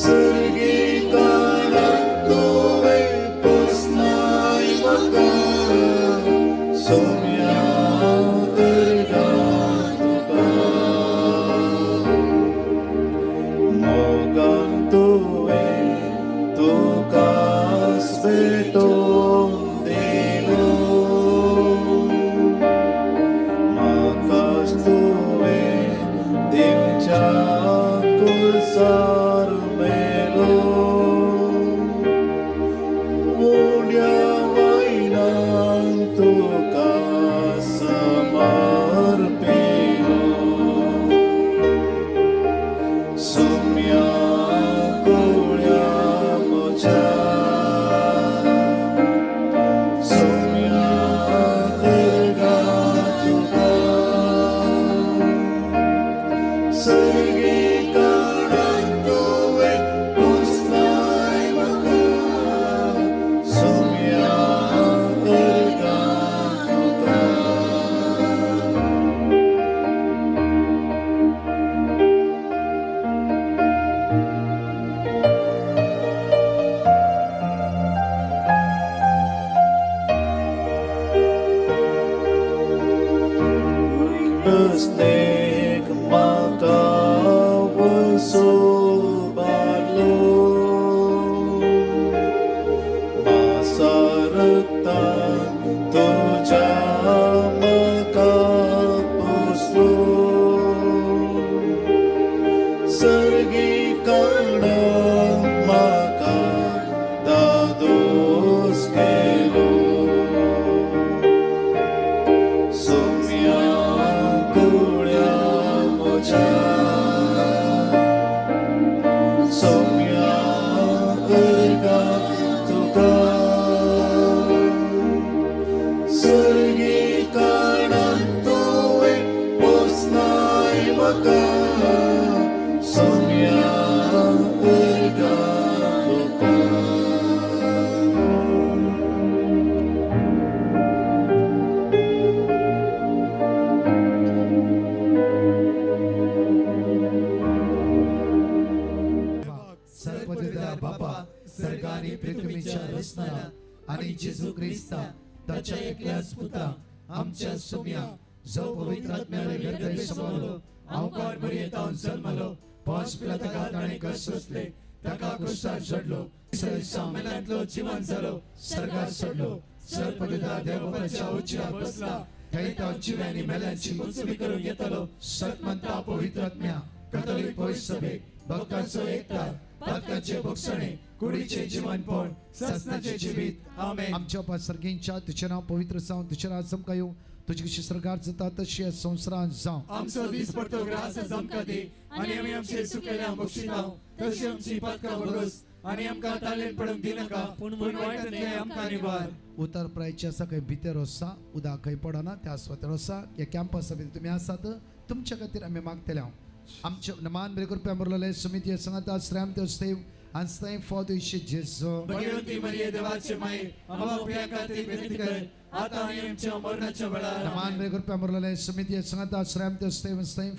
सर्गीकरणाक तुवें पोसलाय म्हाका सोम्या अर्गां तुका मोगान तुवें तुकाच भेटोवन दिलो म्हाकाच तुवें दिवच्या कुलसार मेलो उड्या वयल्यान तुका समर्पिलो सुम्या कुळ्या म्हज्या सुम्या अर्गां तुका सर्गीकरणाक तुवें पोसलाय म्हाका सुम्या अर्गां तुका. स्नेक म्हाका वसोबारलो मासारतान तुज्या म्हाका पोसलो सर्गीकरणाक म्हाका दादोस केलो सोम्या कुळ्या म्हज्या सोम्या अर्गां तुका सर्गीकरणाक तुवें पोसलाय म्हाका सोम्या अर्गां तुका. सर्वपदवीधर बापा, सर्ग आणि पृथ्वीच्या रचणारा आणि जेजू ख्रिस्ता ताच्या एकल्याच पुता आमच्या सोम्या, जो पवित्र आत्म्याला गर्भे समावलो, अवकार मरियेतावन जन्मलो, पांच पिलाताका ताणे कष्ट सोंसले, ताका क्रुसार चडलो, मेल्यांतलो जिवन जालो, सर्गात सोडलो, सर्वपदवीधर देवबापाच्या उजव्या बसला, थंय तो जिव्यांनी मेल्यांची मुंचवी करून येतलो. सतमंता पवित्र आत्म्या, कथोलिक पवित्र सभेक, भक्तांचो एकता, पातकांचे भोगसणे, कुडीचे जीवनपण, सासणाचे जिवीत. आमेन. आमच्या बापा सर्गींच्या, तुझें नांव पवित्र जावं, तुझें राज आमकां येवं, तुजी कशी सरकार जाता तशी ह्या संवसारांत जावं. आमचो दीस पडतो ग्रास आज आमकां दी आनी आमी आमचे चुकलेल्या बक्षिताव तशी आमची पातकां भोगस आनी आमकां तालेन पडूंक दिनाका, पूण वायटांतले आमकां निवार. उतर प्रायचे आसा, खंय भितर आसा, उदक खंय पडना त्या सुवातेर आसा. ह्या कॅम्पसा भितर तुमी आसात, तुमच्या खातीर आमी मागतले. हांव आमच्या नमान बरे कृपया मुरलेले समिती सांगता श्राम त्यो आनी फॉद जेजू. भगवती मरिये, देवाचे माई, आम्हा पाप्यां खातीर विनंती कर, आता आणि आमच्या मरणाच्या वेळार. नमान बरे कृपया मुरलेले समिती सांगता श्राम त्यो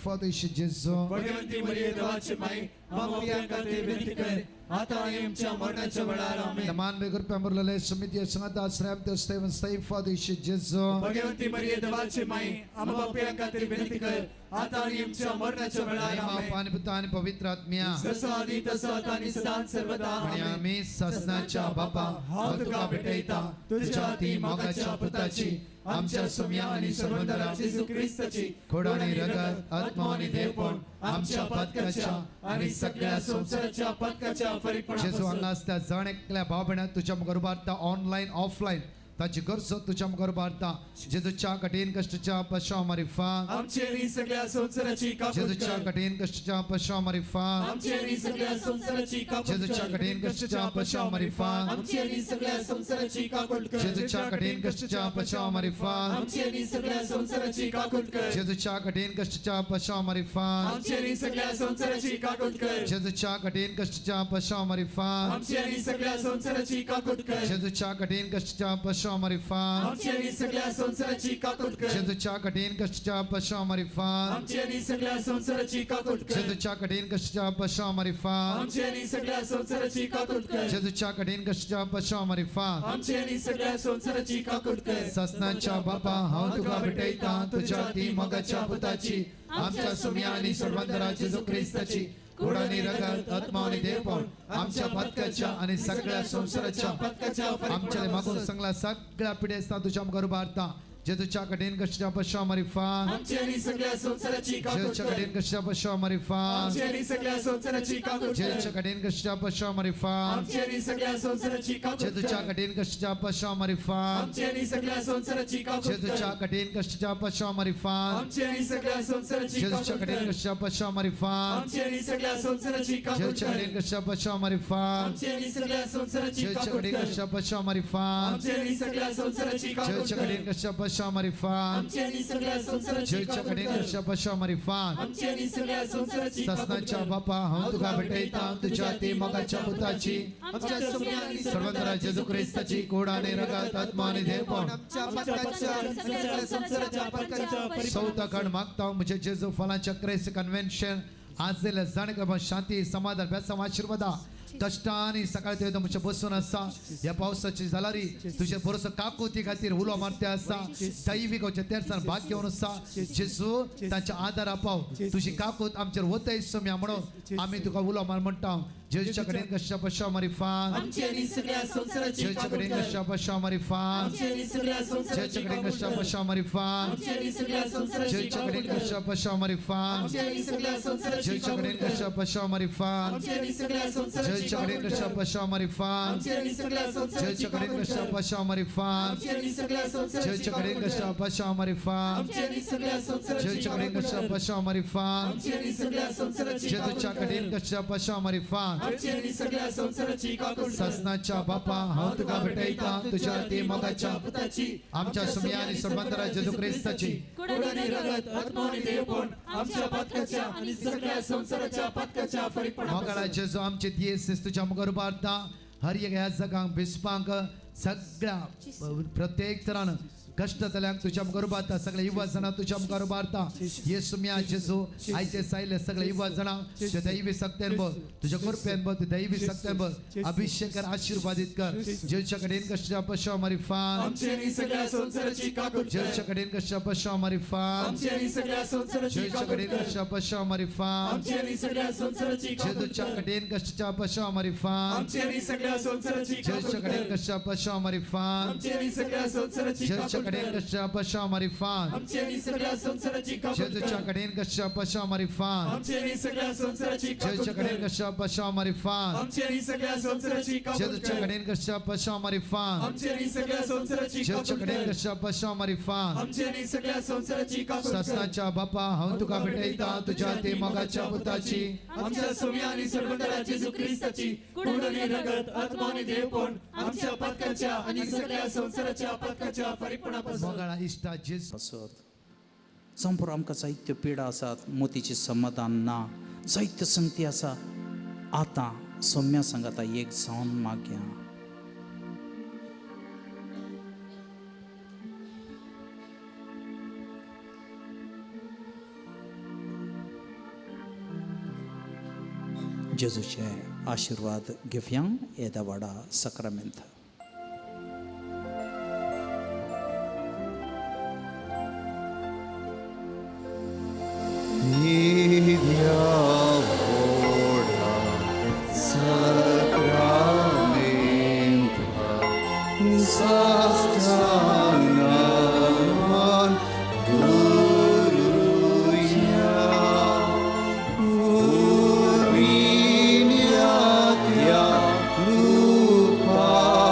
फॉद जेजू. भगवंती मरिये, देवाचे माई, आम्हा पाप्यां खातीर विनंती कर, आता आणि आमच्या मरणाच्या वेळार. आमेन. नमान बरे कृपया मुरलेले समिती सांगता श्राम त्यो फॉद जेजू. भगवंती मरिये, देवाचे माई, आम्हा पाप्यां खातीर विनंती कर, आता आणि आमच्या मरणाच्या वेळार. आमेन. आणि पुता आणि पवित्र आत्म्या. जसं आधी तसं आता आणि सदा सर्वदा. आणि आमेन. आम्ही सासनाच्या बापा, हांव तुका भेटयता तुझ्या अति मोगाच्या पुताची, आमच्या सुम्या आणि सर्वंदरा जेजू ख्रिस्ताची खोड आणि रगत, आत्मा आणि देवपण, आमच्या पातकाच्या आणि सगळ्या संसाराच्या पातकाच्या जेजू फरीकपणापासून हांगा आसता जण एकल्या भाव भयणां तुझ्या मुखार उबारता, ऑनलायन ऑफलायन ताची गरज तुझ्या मुखार उबारता. जेजूच्या कठीण कष्टाच्या पश्चाव मारिफा आमची आणि सगळ्या संसाराची काकूट जेजूच्या कर. कठीण कष्टाच्या पश्चाव मारिफा आमची आणि सगळ्या संसाराची काकूट जेजूच्या कर. कठीण कष्टाच्या पश्चाव मारिफा आमची आणि सगळ्या संसाराची काकूट कर. जेजूच्या कठीण कष्टाच्या पश्चाव मारिफा आमची आणि सगळ्या संसाराची काकूट कर. जेजूच्या कठीण कष्टाच्या पश्चाव मारिफा आमची आणि सगळ्या संसाराची काकूट कर. जेजूच्या कठीण कष्टाच्या पश्चाव मारिफा आमची आणि सगळ्या संसाराची काकूट कर. जेजूच्या कठीण कष्टाच्या पश्चाव पश्चाव मारिफात आमची आनी सगळ्या संवसाराची काकूट कर जेजूच्या कठीण कष्टाच्या पश्चाव मारिफात आमची आनी सगळ्या संवसाराची काकूट कर जेजूच्या कठीण कष्टाच्या पश्चाव मारिफात आमची आनी सगळ्या संवसाराची काकूट कर जेजूच्या कठीण कष्टाच्या पश्चाव मारिफात आमची आनी सगळ्या संवसाराची काकूट कर ससनाच्या बापा हांव तुका भेटयता तुझ्या ती मोगाच्या पुताची आमच्या सुम्या आणि सर्वांतरा जेजू क्रिस्ताची कुडानी रगत आत्मा आणि देवपण आमच्या पातकाच्या आणि सगळ्या संसाराच्या पातकाच्या आमच्या मागून सांगला सगळ्या पिढ्यास्ता तुझ्या मुखार उबारता जेजूच्या कठीण कष्टाच्या पश्चाव मारिफात आमची आनी सगळ्या संवसाराची काकूट जेजूच्या कर कठीण कष्टाच्या पश्चाव मारिफात आमची आनी सगळ्या संवसाराची काकूट कर जेजूच्या कठीण कष्टाच्या पश्चाव मारिफात आमची आनी सगळ्या संवसाराची काकूट जेजूच्या कर कठीण कष्टाच्या पश्चाव मारिफात आमची आनी सगळ्या संवसाराची काकूट जेजूच्या कर कठीण कष्टाच्या पश्चाव मारिफात आमची आनी सगळ्या संवसाराची जेजूच्या काकूट कठीण कर कष्टाच्या पश्चाव मारिफात आमची आनी सगळ्या संवसाराची काकूट जेजूच्या कर कठीण कष्टाच्या पश्चाव मारिफात आमची आनी सगळ्या संवसाराची जेजूच्या काकूट कठीण कर कष्टाच्या पश्चाव मारिफात आमची आनी सगळ्या संवसाराची काकूट जेजूच्या कर कठीण कष्टाच्या पश्चाव मारिफात आमची आनी सगळ्या संवसाराची जेजूच्या काकूट कठीण कर कष्टाच्या पश्चाव मारिफात आमची आनी सगळ्या संवसाराची काकूट ससनाच्या कर बापा हांव तुका भेटयता तुझ्या ती मोगाच्या पुताची आमच्या सुम्या आणि सर्वंतरा जेजू क्रिस्ताची कोड आणि रगत आत्मा आणि देवपण आमच्या पातकाच्या आणि सगळ्या संवसाराच्या पातकाच्या चौथा खंड मागता म्हणजे जेजू फलांच्या क्रेस कन्व्हेन्शन आज दिल्या जाणें शांती समाधान बेसांव आशिर्वादा कष्टांनी सकाळी ते तुमचे बसून आसा ह्या पावसाची जालारी तुझे बरोसो काकुती खातीर उलो मारते आसा दैवीक तेरसान भाग घेवन आसा जेजू तांच्या आदारा पाव तुजी काकूत आमचेर वतय सम्या म्हणून आमी तुका उलो मार म्हणटा जेजूच्या कडेन कश्या पश्या मारिफात आमची आनी सगळ्या संवसाराची जेजूच्या काकूट कडेन कर कश्या पश्या मारिफात आमची आनी सगळ्या संवसाराची जेजूच्या कडेन काकूट कश्या कर पश्या मारिफात आमची आनी सगळ्या संवसाराची जेजूच्या काकूट कडेन कर कश्या पश्या मारिफात आमची आनी सगळ्या संवसाराची जेजूच्या काकूट कडेन कर कश्या पश्या मारिफात आमची आनी सगळ्या संवसाराची जेजूच्या कडेन काकूट कश्या कर पश्या मारिफात आमची आनी सगळ्या संवसाराची जेजूच्या कडेन काकूट कश्या कर पश्या मारिफात आमची आनी सगळ्या संवसाराची जेजूच्या कडेन काकूट कश्या कर पश्या मारिफात आमची आनी सगळ्या संवसाराची जेजूच्या कडेन काकूट कश्या कर पश्या मारिफात आमची आनी सगळ्या संवसाराची जेजूच्या काकूट कडेन कर कश्या पश्या मारिफात आमची आनी सगळ्या संवसाराची काकूट कर ससनाच्या बापा हांव तुका भेटयता तुझ्या ती मोगाच्या पुताची आमच्या सुम्या आणि सर्वांतरा जेजू क्रिस्ताची कुडाने रगत आत्मा आणि देवपण आमच्या पातकाच्या आणि सगळ्या संवसाराच्या पातकाच्या फरीकपणापासून मोगाळा जेजू आमचे दियेस तुझ्या मुखार उबारता हर एक ह्या जगांक बिस्पांक सगळ्या प्रत्येक तरान कश्ट जाल्यांक तुझ्या मुखार उबारता सगळे युवा जाणां तुझ्या मुखार उबारता येसू मिया जेजू आयचे सायले सगळे युवा जाणां तुझ्या दैवी सक्त्यान बघ तुझ्या कृपेन बघ दैवी सक्त्यान बघ अभिषेक कर आशीर्वादित कर जेजूच्या कडेन कश्टा पश्चाव मारिफात आमची आनी सगळ्या संवसाराची काकूट कर जेजूच्या कडेन कश्टा पश्चाव मारिफात आमची आनी सगळ्या संवसाराची जेजूच्या काकूट कडेन कर कश्टा पश्चाव मारिफात आमची आनी सगळ्या संवसाराची काकूट जेजूच्या कर कडेन कश्टाच्या पश्चाव मारिफात आमची आनी सगळ्या संवसाराची काकूट जेजूच्या कडेन कर कश्टा पश्चाव मारिफात आमची आनी सगळ्या संवसाराची जेजूच्या काकूट कडेन कर कश्टा पश्चाव मारिफात आमची आनी सगळ्या संवसाराची काकूट जेजूच्या कर कडेन कश्टा पश्चाव मारिफात आमची आनी सगळ्या संवसाराची काकूट जेजूच्या कडेन कर कश्टा पश्चाव मारिफात आमची आनी सगळ्या संवसाराची काकूट जेजूच्या कर कडेन कश्टा पश्चाव मारिफात आमची आनी सगळ्या संवसाराची जेजूच्या काकूट कडेन कर कश्टा पश्चाव मारिफात आमची आनी सगळ्या संवसाराची काकूट कर ससनाच्या बापा हांव तुका भेटयता तुझ्या ते मोगाच्या पुताची आमच्या सुम्या आणि सर्वंतरा जेजू क्रिस्ताची कुड आणि रगत आत्मा आणि देवपण आमच्या पातकाच्या आणि सगळ्या संवसाराच्या पातकाच्या फरीकपणापासून मोगाळा इश्टा जेजू पासत जावं पुरो आमकां जायत्यो पिडा आसात मोतीचें समाधान ना जायत्यो संगती आसा आतां सोम्या सांगाता एक जावन मागया जेजूचे आशिर्वाद घेवया येदा वाडा सक्रामेंत. Sasanaman Guruya Uvinyatya Rupa.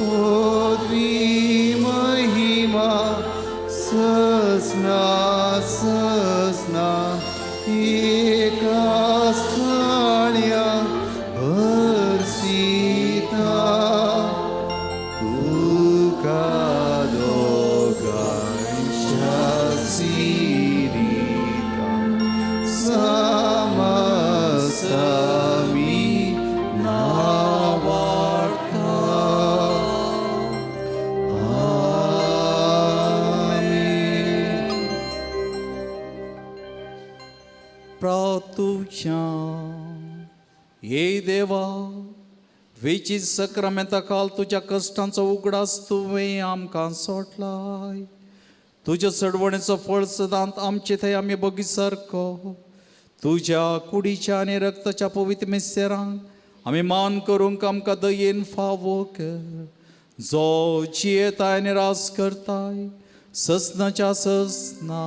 पदवी महिमा ससना ससना एका स्थळ्या भरसिता तुका दोगांच्या सिरिता समसमी नावार्ता. आमेन. प्रातुच्या हे देवा, वेचीत सक्रामेंता काल तुज्या कश्टांचो उगडास तुवें आमकां सोडलाय. तुज्या सडवणेचो फळ सदांत आमचे थंय आमी बगी सारको तुज्या कुडीच्या आनी रक्ताच्या पवित्र मिस्तेरांक आमी मान करूंक आमकां दयेन फावो कर, जो जियेताय आनी रास करताय ससनाच्या ससना.